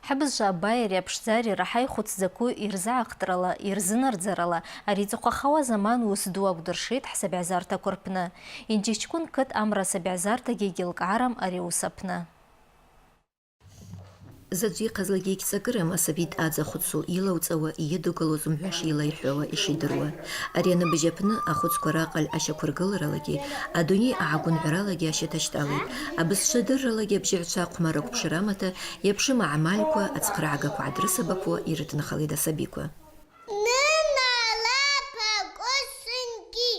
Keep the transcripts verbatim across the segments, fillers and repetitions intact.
Хӏыбызшва абайари апшдзари рахӏа йхвыцдзакву йырзыгӏахътӏрала, йырзынардзарала, ари йцӏыхъвахауа заман уыс ду акӏвдыршитӏ хӏсабигӏзартаква рпны. Йынжьчкӏвын кыт амра асабигӏзартагьи йгьылкӏгӏарам ари ауыс апны. Заджвы йыхъазлагьи йгьцӏакӏырым асаби дъадза хвыцу йылауцӏауа, йыдугалуаз умгӏва шйылайхӏвауа йшидыруа. Ари аныбыжь апны ахвыцква ракъыль ащаквыргылралагьи, адуней агӏагвынгӏвралагьи ащатащтӏалитӏ. Абызшва дырралагьи абжьагӏвчва хъвмарра аквпшра амата йапшым агӏмальква, ацхърагӏагаква гӏадрысабапуа йрыдынхалитӏ асабиква. Нына лапа кӏвсынгьи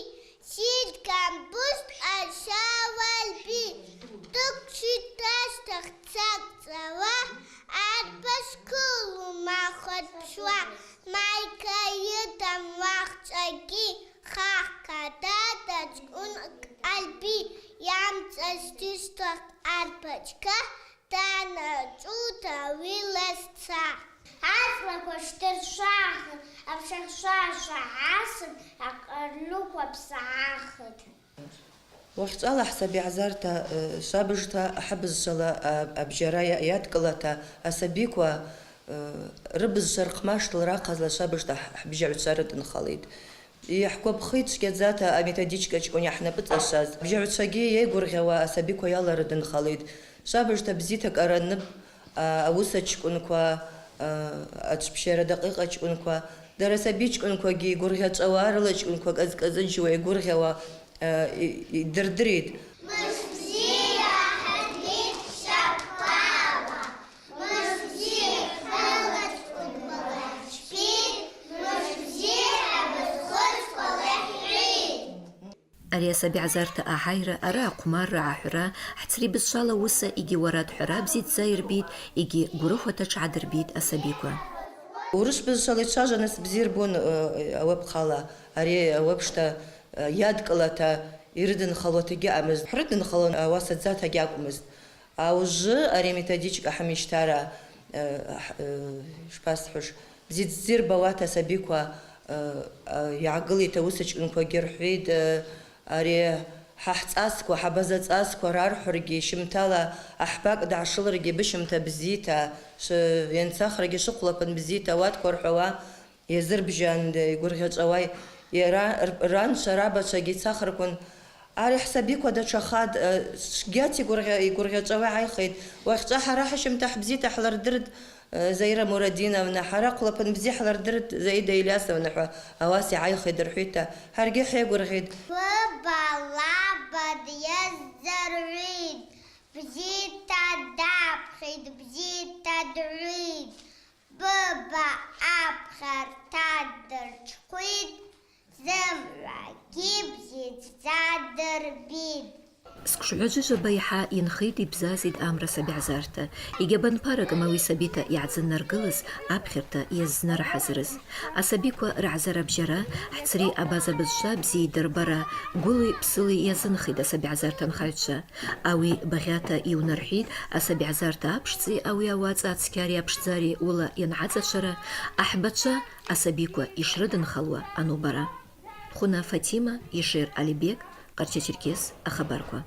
силкан буст ашавалби, тӏукӏчи таштах цакцала, арпаш кулума хватшла, майка йытан вахчаги, хахка дадачкӏвын кьалби, йамцӏастиштах арпачка, Тана чӏута уи ласца. Ацӏлаква шдыршвахын, апшахшва швагьасын, акъарлуква псагӏахын. Уахьчӏвала хӏсабигӏзарта, э, швабыжта, хӏыбызшвала, а, абжьара йа-, йадкӏылата асабиква, э, рыбызшва рхъмаштыл рахъазла швабыжта хӏ-, хӏбжьагӏвчва рыдынхалитӏ. Йхӏгвапхитӏ чвгьадзата аметодичкачкӏвын йгӏанапӏыцӏашваз. Абжьагӏвчвагьи йайгвыргъьауа асабиква йаларыдынхалитӏ. Швабыжта бзита кӏаранып, а, ауысачкӏвынква, а, ачвпщара дакъикъачкӏвынква, дара асабичкӏвынквагьи йгвыргъьачӏвауа, арылачкӏвынква кӏазкӏазынчуа йгвыргъьауа, а, и-, йдырдыритӏ. Мыш бзиа хӏыгӏвит шаквала. Мыш бзиа хӏвалачкӏвынква лахӏчпит, мыш бзиа хӏвабызхъвыцква лахӏхӏвит. Ари асабигӏзарта агӏайра, араъа хъвмарра, агӏахӏвра, хӏцри бызшвала уыса йгьи уарад хӏвара бзидздза йырбитӏ, йгьи гврыхвата тшгӏадырбитӏ асабиква. Урыс бызшвала йчважваныс бзи рбун, э, ауи апхъала, ари ауи апшта, э, йадкӏылата йрыдынхалуата гьаъамызтӏ. Хӏрыдынхалун, ауаса дзата гьакӏвмызтӏ. А ужвы ари методичка хӏымищтара, э, хӏ-, э, шпасхӏвуш, бзидздза йырбауата асабиква, э, э, йгӏагылита, ауысачкӏвынквагьи рхӏвитӏ, э, ари хӏа хӏцӏасква, хӏабаза цӏасква рархӏвыргьи, щымтала ахӏбакӏ дгӏашылыргьи быщымта бзита, ш-, йанцахрагьи швыхъвлапын бзита, ауатква рхӏвауа, йазырбжьан, йгвыргъьачӏвауа, йара р-, ранчва рабачвагьи цахраквын, ари хӏсабиква датшахатӏ, э, чвгьата йгвыргъьа-, йгвыргъьачӏвауа йгӏайхитӏ. Уахьчӏва хӏара хӏыщымта хӏбзита хӏлырдыртӏ, э, Заира Мурадиновна, хӏара хъвлапын бзи хӏлырдыртӏ, Заида Ильясовна хӏва, ауаса йгӏайхитӏ рхӏвитӏта, хӏаргьи хӏйагвыргъьитӏ. Баба лаба дйаздзыргӏвитӏ, бзита дапхьитӏ, бзита дгӏвитӏ. Баба апхьарта дырчхъвитӏ, зымгӏвагьи бзидздза дырбитӏ. Сквшгӏваджвижваба йхӏа йынхитӏ, йбзазитӏ амра асабигӏзарта. Йгьабанпаракӏым ауи сабита йгӏадзыннаргылыз, апхьарта йазнарахӏазырыз. Асабиква рагӏзара бжьара, хӏцри абаза бызшва бзи йдырбара, гвыли псыли йазынхитӏ асабигӏзарта нхагӏвчва. Ауи багъьата йунархӏвитӏ асабигӏзарта апшцӏи ауи ауацӏа ацкьари апшдзари уыла йангӏацӏашвара, ахӏбачва асабиква йшрыдынхалуа анубара. Хуна Фатима, Ешер Алибек, Къарча-Черкес ахабарква.